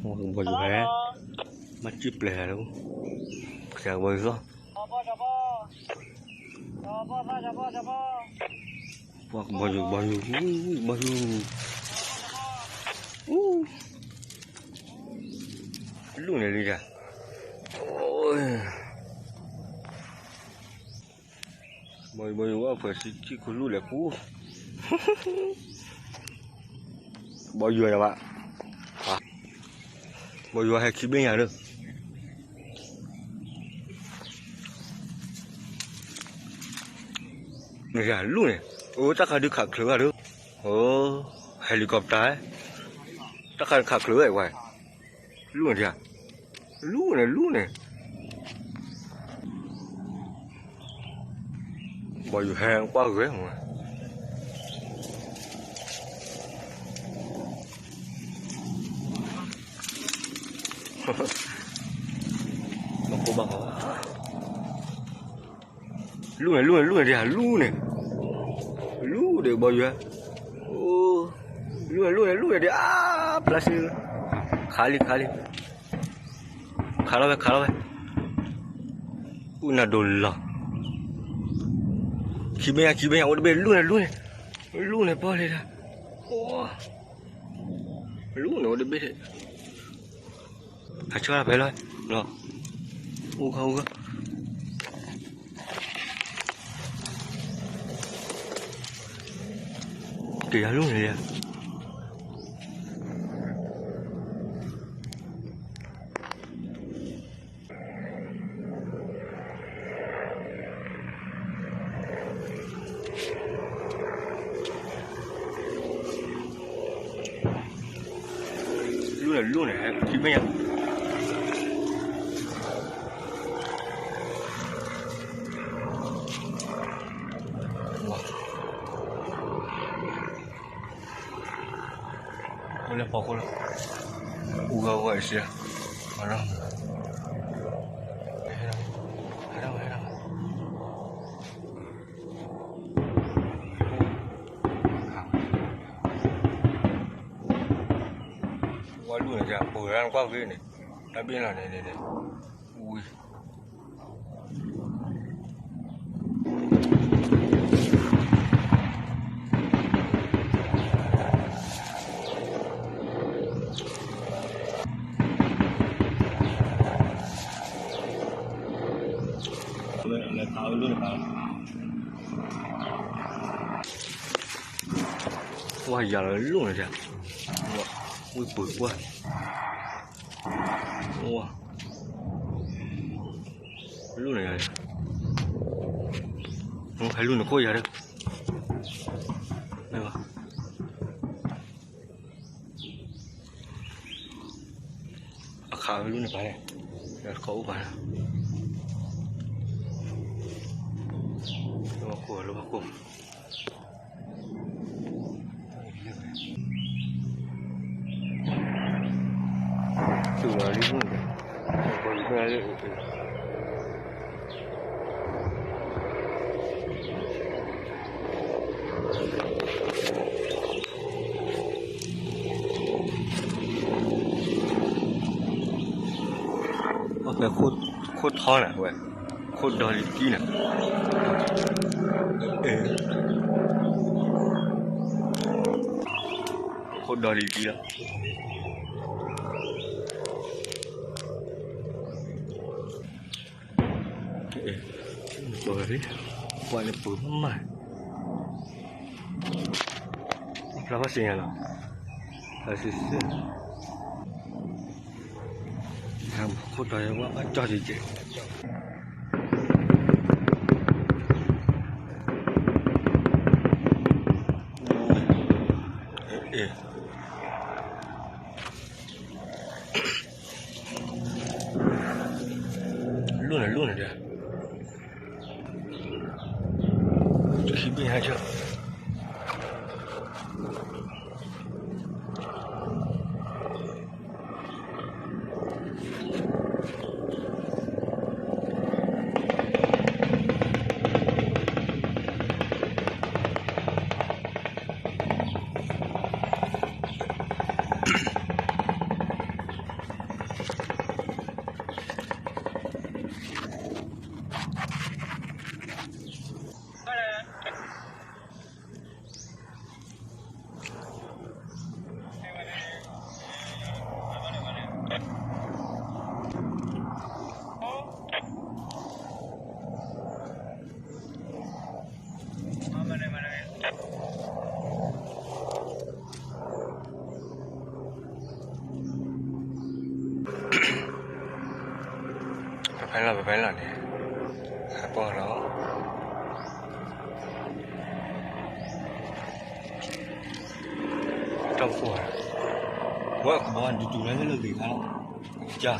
ဘီယူၤဟဲ, ဘၣ်စံၣ်ပျဲၤဟဲလၢ, ကဘီယူၤသီၣ်, ပှၤကဘီယူၤ ကဘီယူၤ ဘီယူၤ, လူၣ်န့ၣ်လံ, ဘီယူၤ ဘီယူၤ ဝဲဖဲးစံၣ်ထံၣ်ခူလူၣ်လဲၤခူ, ဘီယူၤယၤဘၣ်, ဘီယူၤဟဲခံဘ့ၣ်ညါလၢ လူၣ်န့ၣ်, အိၣ်တၢ်ခါဒုးခးချၢၤဘၣ်ဒီး, helicopter, တၢ်ခါဒုးခးချၢၤဝဲ, လူၣ်န့ၣ်, လူၣ်န့ၣ် လူၣ်န့ၣ်, ဘီယူၤဟဲကွၢ်ဂ့ၤမး, လူၣ်န့ၣ် လူၣ်န့ၣ် လူၣ်န့ၣ်ဒ်, လူၣ်န့ၣ်, လူၣ်ဒံးဘီယူၤ, လူၣ်န့ၣ် လူၣ်န့ၣ် လူၣ်န့ၣ်ဒံး, အါ ဖျါစ့, ခးလံ ခးလံ, ခးလီၤဝဲ ခးလီၤဝဲ, အိၣ်နၤဒိးလီၤ, ခံဘ့ၣ်ညါ ခံဘ့ၣ်ညါ အိၣ်တဘ့ၣ် လူၣ်န့ၣ် လူၣ်န့ၣ်, လူၣ်န့ၣ်ပီၢ်လံဒၣ်, လူၣ်န့ၣ်အိၣ်တဘ့ၣ်, ဟးဆှၢဖဲလီၤ, အိၣ်ခီအိၣ်ခီ, က့ၤယၤလူၣ်န့ၣ်, လူၣ်န့ၣ် လူၣ်န့ၣ် ထံၣ်ဘ့ၣ်ညါ, အိၣ်လၢဖီခိၣ်လီၤ, အူဂၤဂၤအံၤစ့, ဝဲလူၢ်န့ၣ် ပှၤရၣ်နကွၢ်ဂ့ၤန့ၣ်, တၢ်ဘ့ၣ်လီၤန့ၣ်န့ၣ်, ဝံၤ ပှၤယၤလီၤလူၢ်န့ၣ်, ဝံၢ်ပှၢ်ကွၢ်, လူၢ်န့ၣ်, ဟဲလူၢ်န့ၣ်ခိၣ်ယၤဒီး, အခးလူၢ်န့ၣ်ပၢ်န့ၣ်, တခီအိၣ်ပၢ်န့ၣ်, လၢဘၣ်ခိၣ် လၢဘၣ်ခိၣ်, တုၤလီၤလံမုၢ်န့ၣ်, အဖဲခိၣ်ထီနၤဝဲ, ခိၣ်ဒီလံၤတံၢ်နၤ, ခိၣ်ဒီလံၤတံၢ်လီၤ. ပှၤန့ၣ်ပှၤမး, ဖျါဘၣ်စ့ညါလီၤ, ဖျါစ့စ့, ခိၣ်တီယဝဲဘၣ်ကၠီကဲးကဲး, လူၢ်န့ၣ် လူၢ်န့ၣ်ဒီး, ခံဘ့ၣ်ညါဆၢ. ဖဲလီၤ ဖဲလီၤန့ၣ် ဟဲပီၢ်လီၤ တၢ်ပူၤ ဝဲကဘီဒုးတုၤလၢလၢဂ့ၤခါလီၤ ကၢ်